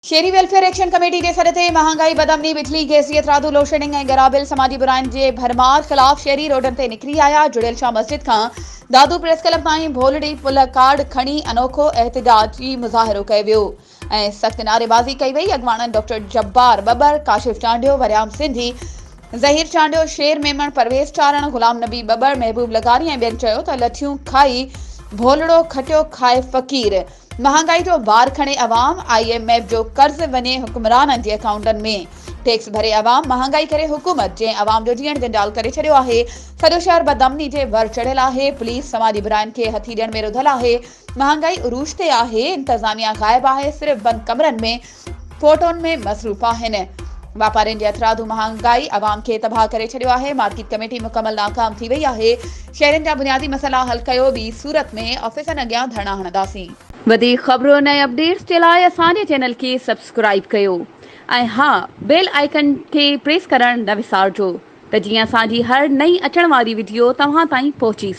شهري welfare action committee جي سڏ تي مهانگائي، بدامني، بجلي، گئس جي هٿرادو لوڊشيڊنگ ۽ ڳرا بل سماجي براين جي ڀرمار خلاف شهري روڊن تي نڪري آيا، جڙيل شاهه مسجد کان دادو پريس ڪلب تائين ڀولڙي پل ڪارڊ کڻي انوکو احتجاجي مظاهرو ڪيو ويو ۽ سخت نعريبازي ڪئي وئي، اڳواڻن ڊاڪٽر جبار ٻٻر، ڪاشف چانڊيو، وريام سنڌي، ظهير چانڊيو، شير ميمڻ، پرويز چارڻ، غلام نبي ٻٻر، محبوب لغاري ۽ ٻين چيو ته لٺيون کائي ڀولڙو کٽيو کائي فقير. مهانگائي جو بار کڻي عوام، I M F جو قرض وڃي حڪمرانن جي اڪائونٽن ۾، ٽيڪس ڀري عوام، مهانگائي ڪري حڪومت، جنهن عوام جو جيئڻ جنجال ڪري ڇڏيو آهي، سڄو شهر بدامني جي ور چڙهيل آهي، پوليس سماجي براين کي هٿي ڏيڻ ۾ رڌل آهي، مهانگائي عروج تي آهي، انتظاميا غائب آهي، صرف بند ڪمرن ۾ فوٽون ۾ مصروف آهن. واپارين جي هٿرادو مهانگائي عوام کي تباهه ڪري ڇڏيو آهي، مارڪيٽ ڪميٽي مڪمل ناڪام ٿي وئي آهي، شهرين جا بنيادي مسئلا حل ڪيو ٻي صورت ۾ آفيسن اڳيان ڌرڻا هڻنداسين. وڌيڪ خبرن ۽ اپڊيٽس جي لاء اسان جي چينل کي سبسڪرائيب ڪيو ۽ ها بيل آئيڪن کي پريس ڪرڻ نه وسارجو ته جيئن اسان جي هر نئين اچڻ واري وڊيو توهان تائين پهچي.